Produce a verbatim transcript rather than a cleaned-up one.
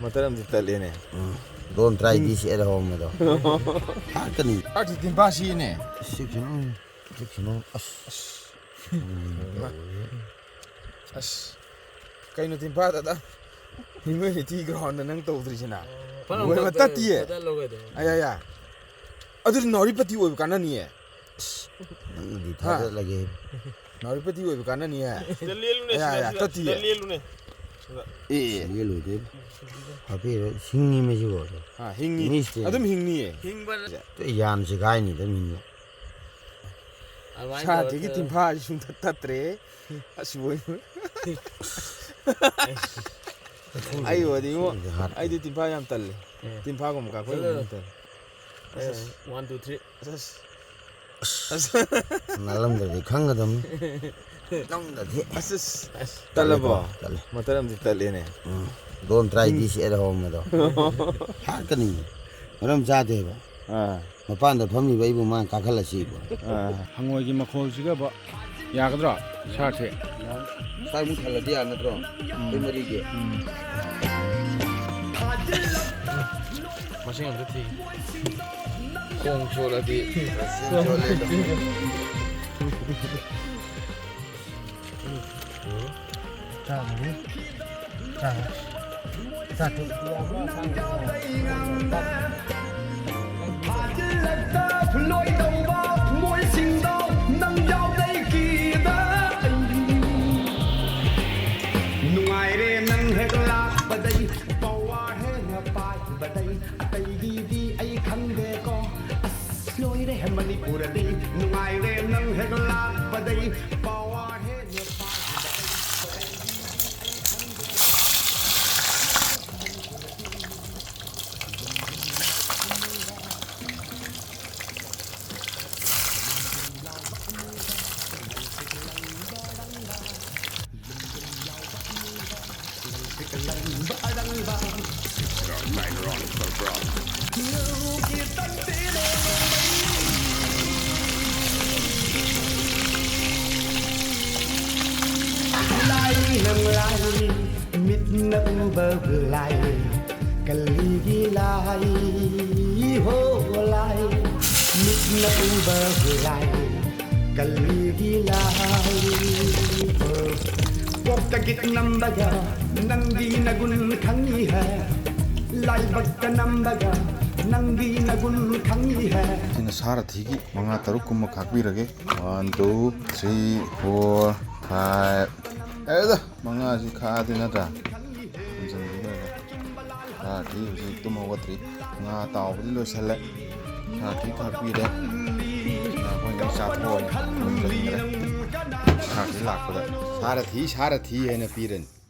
ꯃꯇꯔ ꯑꯃꯗꯤ ꯇꯠꯂꯦꯅꯦ꯫ ꯎꯝ꯫ ꯗꯣꯟ try this eight home ꯑꯗꯣ꯫ ꯍꯥꯠꯀꯅꯤ꯫ ꯑꯥꯔꯊꯤ ꯇꯤꯟꯐꯥ ꯁꯤꯅꯦ꯫ ꯁꯤꯛꯁꯅꯨ, ꯁꯤꯛꯁꯅꯨ꯫ ꯑꯁ꯫ ꯑꯁ꯫ ꯀꯩꯅꯣ ꯇꯤꯟꯐꯥ ꯗꯥꯗꯥ? ꯍꯤꯡꯒꯣꯏ ꯃꯤꯊꯤ ꯒ꯭ꯔꯥꯎꯟꯗ ꯅꯪ ꯇꯧꯗ꯭ꯔꯤꯁꯤꯅ? ꯐꯅ ꯃꯣꯏ ꯑꯃ ꯐꯖ-, ꯇꯠꯇꯤꯌꯦ꯫ ꯐꯖꯍꯜꯂꯣ ꯀꯩꯅꯣ꯫ ꯑꯌꯥ, ꯑꯌꯥ꯫ ꯑꯗꯨꯗꯤ ꯅꯥꯎꯔꯤꯄꯇꯤ ꯑꯣꯏꯕ ꯀꯥꯟꯅꯅꯤꯌꯦ꯫ ꯅꯪꯅꯗꯤ ꯍꯥ? ꯊꯥꯖꯜꯂꯒꯦ꯫ ꯅꯥꯎꯔꯤꯄꯇꯤ ꯑꯣꯏꯕ ꯀꯥꯟꯅꯅꯤꯌꯦ꯫ ꯁꯤꯗ ꯂꯦꯜꯂꯨꯅꯦ, ꯑꯌꯥ, ꯁꯤꯗ, ꯑꯌꯥ, ꯁꯤꯗ, ꯇꯠꯇꯤꯌꯦ꯫ ꯁꯤꯗ ꯂꯦꯜꯂꯨꯅꯦ꯫ ꯁꯤꯗ꯫ ꯑꯦ, ꯂꯦꯜꯂꯣꯏꯗꯣꯏ꯫ ꯍꯥꯞꯄꯤꯔꯣ, ꯁꯤꯡꯉꯤ ꯃꯁꯤꯕꯣ꯫ ꯍꯥ, ꯍꯤꯡꯉꯤ꯫ ꯃꯤꯁꯇꯤ꯫ ꯑꯗꯨꯝ ꯍꯤꯡꯅꯤꯌꯦ꯫ ꯍꯤꯡꯕ ꯌꯥꯟ ꯁꯤꯒꯥꯏꯅꯤ ꯑꯗꯨꯝ ꯍꯤꯡꯉꯤ꯫ ꯑꯗꯨꯃꯥꯏꯅ ꯁꯥꯗꯒꯤ ꯇꯧꯔꯒ ꯇꯤꯟꯐꯥꯁꯤ ꯁꯨꯡꯊꯠ ꯇꯠꯇ꯭ꯔꯦ꯫ ꯑꯁ, ꯕꯣꯏ꯫ ꯑꯩ ꯑꯣꯏꯔꯗꯤ ꯏꯉꯣ, ꯁꯤꯗꯤ ꯍꯥꯠꯄ꯫ ꯑꯩꯗꯤ ꯇꯤꯟꯐꯥ ꯌꯥꯝ ꯇꯜꯂꯦ꯫ ꯑꯦ꯫ ꯇꯤꯟꯐꯥꯒꯨꯝꯕ ꯀꯥꯞꯄ ꯆꯠꯂꯣ꯫ ꯌꯥꯝ ꯇꯜꯂꯦ꯫ ꯑꯦ, ꯑꯁ, ꯑꯁ꯫ One, two, three꯫ ꯑꯁ, ꯑꯁ꯫ ꯑꯁ꯫ ꯅꯥꯜꯂꯝꯗ꯭ꯔꯗꯤ ꯈꯪꯒꯗꯕꯅꯤ꯫ ꯅꯝꯗ꯭ꯔꯗꯤ꯫ ꯑꯁ, ꯑꯁ꯫ ꯑꯁ꯫ ꯇꯠꯂꯕꯣ? ꯇꯠꯂꯦ꯫ ꯃꯇꯔ ꯑꯃꯗꯤ ꯇꯠꯂꯦꯅꯦ꯫ ꯎꯝ꯫ ꯗꯣꯟ ꯇ꯭ꯔꯥꯏ ꯗꯤꯁ ꯑꯦꯠ ꯍꯣꯝ ꯑꯗꯣ꯫ ꯍꯥꯠꯀꯅꯤ꯫ ꯃꯔꯝ ꯆꯥꯗꯦꯕ꯫ ꯑꯥ꯫ ꯃꯄꯥꯟꯗ ꯐꯝꯃꯤꯕ ꯑꯩꯕꯨ ꯃꯥꯅ ꯀꯥꯈꯠꯂꯁꯤꯕ꯫ ꯑꯥ꯫ ꯍꯪꯉꯣꯏꯒꯤ ꯃꯈꯣꯜꯁꯤꯒꯕ ꯌꯥꯒꯗ꯭ꯔꯣ? ꯁꯥꯔꯁꯦ? ꯁ꯭ꯋꯥꯏꯃꯨꯛ ꯊꯜꯂꯗꯤ ꯌꯥ ꯅꯠꯇ꯭ꯔꯣ? ꯎꯝ꯫ ꯑꯩꯈꯣꯏ ꯃꯔꯤꯒꯤ꯫ ꯎꯝ꯫ ꯃꯁꯤꯡ ꯑꯝꯇ ꯊꯤ꯫ ꯈꯣꯡ ꯆꯣꯠꯂꯗꯤ꯫ ꯆꯣꯠꯂꯦ ꯑꯗꯣ꯫ ꯆꯥꯕꯅꯤ꯫ ꯆꯥꯕ꯫ ꯆꯥꯊꯣꯛ꯫ ꯐꯥꯖꯤꯜꯂꯛꯇ ꯂꯣꯏꯗꯧꯕ ꯃꯣꯏꯁꯤꯡꯗꯣ ꯅꯪ ꯌꯥꯎ ꯂꯩꯈꯤꯗ꯫ ꯅꯨꯡꯉꯥꯏꯔꯦ ꯅꯪ ꯍꯦꯛ ꯂꯥꯛꯄꯗꯩ ꯄꯋꯥ ꯍꯦꯟꯅ ꯄꯥꯏꯕꯗꯩ ꯑꯇꯩꯒꯤꯗꯤ ꯑꯩ ꯈꯪꯗꯦꯀꯣ꯫ ꯑꯁ ꯂꯣꯏꯔꯦ ꯃꯅꯤꯄꯨꯔꯗꯤ ꯅꯨꯡꯉꯥꯏꯔꯦ ꯅꯪ ꯍꯦꯛ ꯂꯥꯛꯄꯗꯩ ꯄꯋꯥ ꯍꯦꯟꯅ ꯄꯥꯏꯕꯗꯩ꯫ ꯂꯥꯏ ꯅꯪ ꯂꯥꯏ, ꯃꯤꯠꯅ ꯎꯕꯕꯨ ꯂꯥꯏ꯫ ꯀꯜꯂꯤꯒꯤ ꯂꯥꯏ ꯍꯣ ꯂꯥꯏ, ꯃꯤꯠꯅ ꯎꯕ ꯂꯥꯏ, ꯀꯜꯂꯤꯒꯤ ꯂꯥꯏ ꯍꯣ꯫ ꯀꯣꯛꯇ ꯒꯤꯠ ꯅꯝꯕꯒ ꯅꯪꯒꯤ ꯅꯒꯨꯟ ꯈꯪꯉꯤ ꯍꯦ, ꯂꯥꯏꯕꯛꯇ ꯅꯝꯕꯒ ꯅꯪꯒꯤ ꯅꯒꯨꯟ ꯈꯪꯉꯤ ꯍꯦ꯫ ꯁꯤꯅ ꯁꯥꯔꯊꯤꯒꯤ ꯃꯉꯥ ꯇꯔꯨꯛ ꯀꯨꯝꯕ ꯈꯥꯛꯄꯤꯔꯒꯦ꯫ One, two, three, four, five꯫ ꯑꯦꯗ, ꯃꯉꯥꯁꯤ ꯈꯥꯛꯑꯗꯤ ꯅꯠꯇ꯭ꯔꯥ? ꯊꯝꯖꯤꯟꯕꯤꯔꯒ ꯁꯥꯔꯊꯤ ꯍꯧꯖꯤꯛ ꯇꯨꯝ ꯍꯧꯒꯠꯇ꯭ꯔꯤ꯫ ꯉꯥ ꯇꯥꯎꯕꯗꯤ ꯂꯣꯏꯁꯜꯂꯦ꯫ ꯁꯥꯔꯊꯤ ꯈꯥꯛꯄꯤꯔꯦ꯫ ꯑꯩꯈꯣꯏꯅ ꯆꯥꯊꯣꯛꯑꯒ ꯊꯝꯖꯤꯟꯈ꯭ꯔꯦ꯫ ꯁꯥꯔꯊꯤ ꯂꯥꯛꯄꯗ "ꯁꯥꯔꯊꯤ, ꯁꯥꯔꯊꯤ" ꯍꯥꯏꯅ ꯄꯤꯔꯅꯤ꯫